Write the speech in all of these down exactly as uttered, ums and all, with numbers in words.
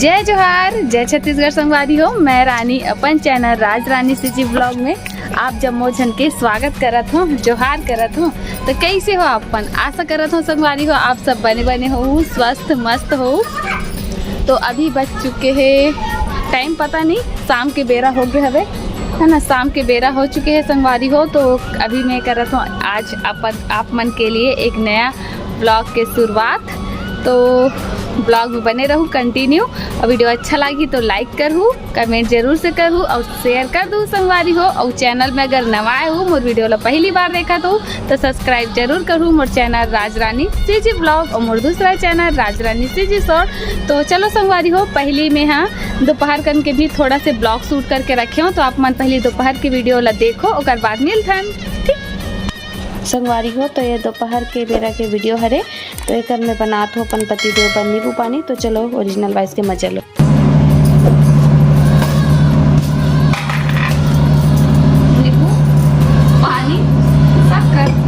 जय जोहार, जय छत्तीसगढ़ संगवारी हो। मैं रानी अपन चैनल राज रानी सीजी ब्लॉग में आप जम्मो झन के स्वागत करत हूँ, जोहार करत हूँ। तो कैसे हो आप अपन? आशा करत हूँ संगवारी हो आप सब बने बने हो, स्वस्थ मस्त हो। तो अभी बच चुके हैं टाइम, पता नहीं, शाम के बेरा हो गए हवे, है ना, शाम के बेरा हो चुके हैं संगवारी हो। तो अभी मैं करत हूँ आज अपन आप मन के लिए एक नया ब्लॉग के शुरुआत। तो ब्लॉग में बने रहू कंटिन्यू, और वीडियो अच्छा लगी तो लाइक करहू, कमेंट जरूर से करहू और शेयर कर दू संगवारी हो। और चैनल में अगर नवा आए हो, मोर वीडियो ला पहली बार देखत हो, तो सब्सक्राइब जरूर करहू मोर चैनल राज रानी सीजी ब्लॉग और मोर दूसरा चैनल राज रानी सीजी शॉर्ट। तो चलो संगवारी हो, पहली में हाँ दोपहर कन के भी थोड़ा से ब्लॉग शूट करके रखे हो, तो आप मन पहली दोपहर के वीडियो ला देखो, ओकर बाद मिलथन। ठीक संगवारी हो, तो ये दोपहर के बेरा के वीडियो हरे, तो एकर में बनात हो अपन पति देव बर नींबू पानी। तो चलो ओरिजिनल वॉइस के मजा लो। नींबू पानी, शक्कर।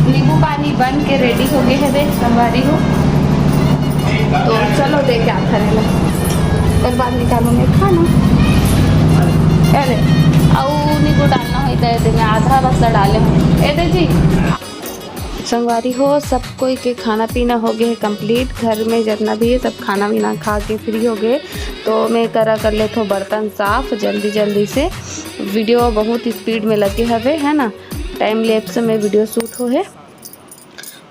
नींबू पानी बन के रेडी हो गए हवे संगवारी हो। तो चलो देख के आथा रहेला, ओकर बाद निकालो मैं खाना। अरे, अउ नींबू डालना होई तो ये दे, मैं आधा रस डाले हूँ। ए दे जी। संगवारी हो, सब कोई के खाना पीना हो गए है कंप्लीट। घर में जितना भी है, सब खाना पीना खा के फ्री हो गए। तो मैं करा कर लेत हूँ बर्तन साफ जल्दी जल्दी से। वीडियो बहुत स्पीड में लगे हवे, है ना, टाइम लैप्स में वीडियो शूट हो है,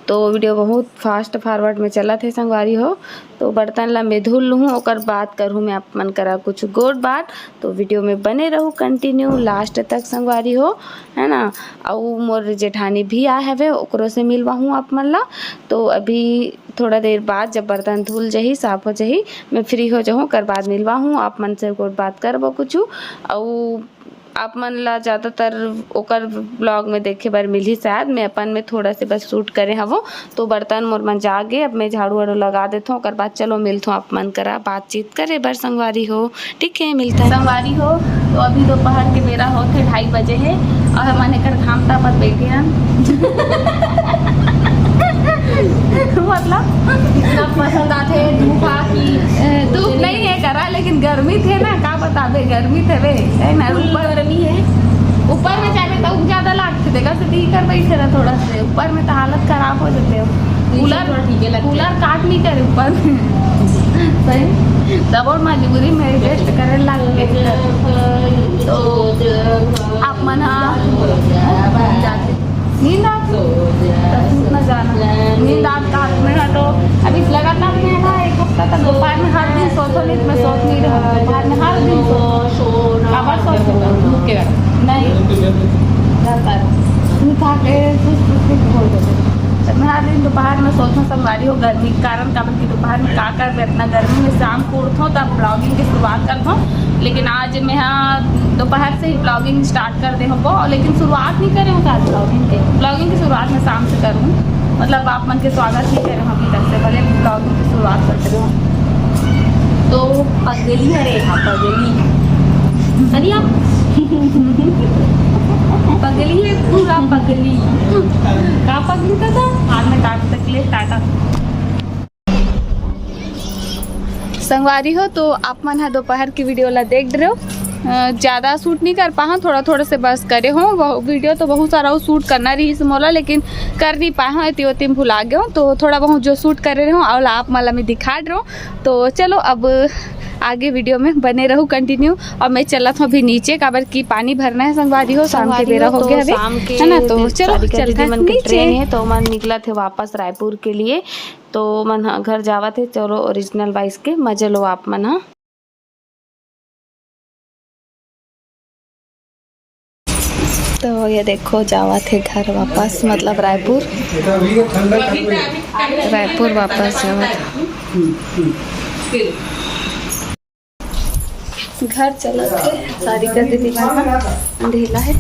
तो वीडियो बहुत फास्ट फॉरवर्ड में चलत है संगवारी हो। तो बर्तन ला मैं धुल लूँ, ओकर बाद करहूँ मैं आप मन करा कुछ गोठ बात। तो वीडियो में बने रहू कंटिन्यू लास्ट तक संगवारी हो, है ना। अउ मोर जेठानी भी आए हवे, ओकरो से मिलवाहूँ आप मन ला। तो अभी थोड़ा देर बाद जब बर्तन धुल जही, साफ हो जही, मैं फ्री हो जाहूँ, ओकर बाद मिलवाहूँ आप मन से गोठ बात करबो कुछ। अउ आप मन ला ज़्यादातर ओकर ब्लॉग में देखे बर मिलही शायद। मैं अपन में थोड़ा से बस शूट करे हवो, तो बर्तन मोर मन जागे, अब मैं झाड़ू वाड़ू लगा देथों, ओकर बाद चलो मिलथों आप मन करा बातचीत करे बर संगवारी हो। ठीक है, मिलता है संगवारी हो। तो अभी दोपहर के बेरा होथे, ढाई बजे है और हमन एकर घाम तापत बैठे हन। मतलब इतना पसंद आथे धूप आ कि ए, धूप नहीं है करा, लेकिन गर्मी थे ना, का बताबे, गर्मी थे बे, है ना। फुल ऊपर गर्मी है। ऊपर में जाबे तो ज्यादा लागथे, देखा से दी कर बैठे रहा थोड़ा से, ऊपर में तो हालत खराब हो जाते हो। नीचे कूलर, थोड़ा ठीक है लगता है। कूलर काट नहीं करे ऊपर में। सही, तब और मजबूरी में एडजस्ट करे लाग गए। तो आप मन हा जाके नींद आत, तो सूत न जाना। नींद आत का हाथ में है तो अभी लगातार मैं ना एक हफ्ता तक दोपहर में हर दिन सोचो, नहीं तो मैं सोच नहीं रहा। दोपहर में हर दिन सोच, काबर सोच नहीं। लगातार सूत आके सुस्त सुस्त बोल देते। तो मैं हर दिन दोपहर में सोचो संगवारी हो, गर्मी के कारण, काबर कि दोपहर में का करबे, इतना गर्मी में शाम को उठो तब ब्लॉगिंग की शुरुआत करथो। लेकिन आज मैं हाँ दोपहर से ही ब्लॉगिंग स्टार्ट कर दे हूँ, लेकिन शुरुआत नहीं करे हूँ आज ब्लॉगिंग के। ब्लॉगिंग की शुरुआत मैं शाम से करूँ, मतलब आप मन के स्वागत नहीं करे हूँ अभी तक से, भले ब्लॉगिंग की शुरुआत कर दे हूँ। तो पगली है रे, हाँ पगली, अरे आप पगली है, पूरा पगली। का पगली था, था? हाथ में काट तक ले, टाटा। संगवारी हो, तो आप मन ह दोपहर की वीडियो ला देख रहे हो। अ, ज़्यादा शूट नहीं कर पाहा, थोड़ा थोड़ा से बस करे हो। वीडियो तो बहुत सारा वो शूट करना रही मोला, लेकिन कर नहीं पाए हो, इतनी ओती में भुला गए हो। तो थोड़ा बहुत जो शूट करे रहे हो, और आप मन ला मैं दिखा रहे हो। तो चलो, अब आगे वीडियो में बने रहू कंटिन्यू। और मैं चलत हूँ अभी नीचे, काबर की पानी भरना है संगवारी हो, शाम के संगवारी बेरा हो, हो तो गया अभी, शाम के है ना। तो तीन चलो, तारीख के चलत दीदी हन मन के नीचे। ट्रेन है, तो मन निकलत है वापस रायपुर के लिए। तो मन ह घर जावत हे, चलो ओरिजिनल बाईस के मजे लो आप मन ह। तो ये देखो, जावत हे घर वापस, मतलब रायपुर, रायपुर वापस जावत हे। घर चलत हे, सारिका दीदी मन ह अंधेला हे।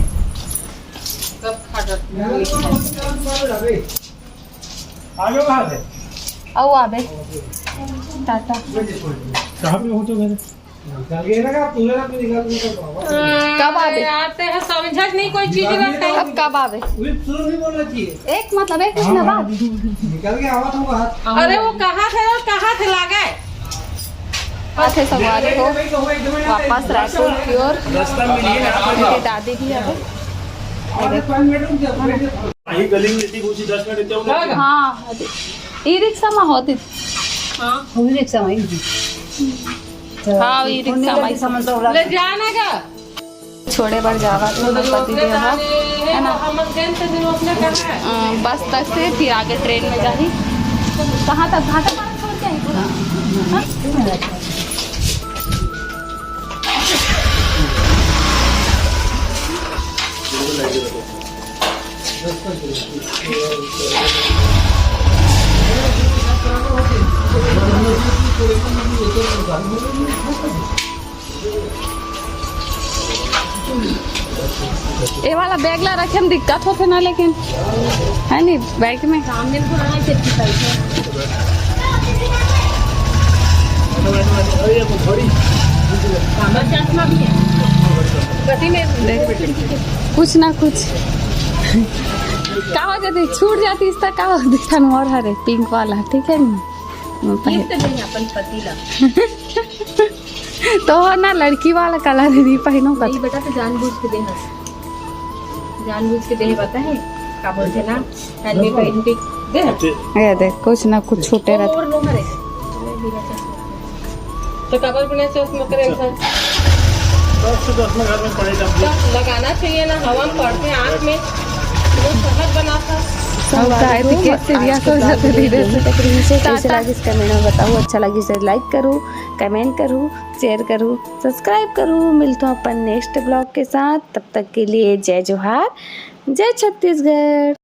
अउ आबे। टाटा। कब आबे? आते हैं, समझत नहीं कोई चीज रहता है। अब कब आबे? एक मतलब एक महीना बाद। अरे वो कहाँ थे, वो कहाँ थे लागे? आते संगवारी हो, वापस रायपुर की ओर। उनके दादी भी है। ये गली में लेती कुछ दस मिनट इतने होंगे। हाँ, ई रिक्शा में होती। हाँ, ई रिक्शा में। हाँ, ई रिक्शा में। ले जाना का? छोड़े बर जावत हे मोर पति देव ह, है ना? अ, बस तक से फिर आगे ट्रेन में जाही। कहाँ तक? घाटापारा छोड़ के आही? हाँ। ये वाला बैग ला रखे में दिक्कत होथे ना, लेकिन है नी, बैग में। सामने तो रहा है, कितनी साइज है। काला चश्मा भी है। कति में देख, कुछ ना कुछ। का हो जाती, छूट जाती, इसका का हो जाती? मोर हरे पिंक वाला, ठीक है नी? गिफ्ट देंगे अपन पति ला। तो हो ना, लड़की वाला कलर नहीं पहनो का। नहीं बेटा, तो जानबूझ के देना, जानबूझ के देना, पता है का बोलते ना, एनमी पहन के दे। ये देख, कुछ ना कुछ छूटे रहते। और लो हरे। तो कबर बिना चश्मा करे ऐसा। दस से दस में घर में पड़े जब भी। तो लगाना चाहिए ना, हवा में पड़ते आँख में, वो शहद बनाता। सब गाय भी के सीरियस हो जाते धीरे से। तक कैसे टाटा। लगिस कमेंट में बताओ, अच्छा लगिस तो लाइक करो, कमेंट करो, शेयर करो, सब्सक्राइब करो। मिलता हूँ अपन नेक्स्ट ब्लॉग के साथ, तब तक के लिए जय जोहार, जय छत्तीसगढ़।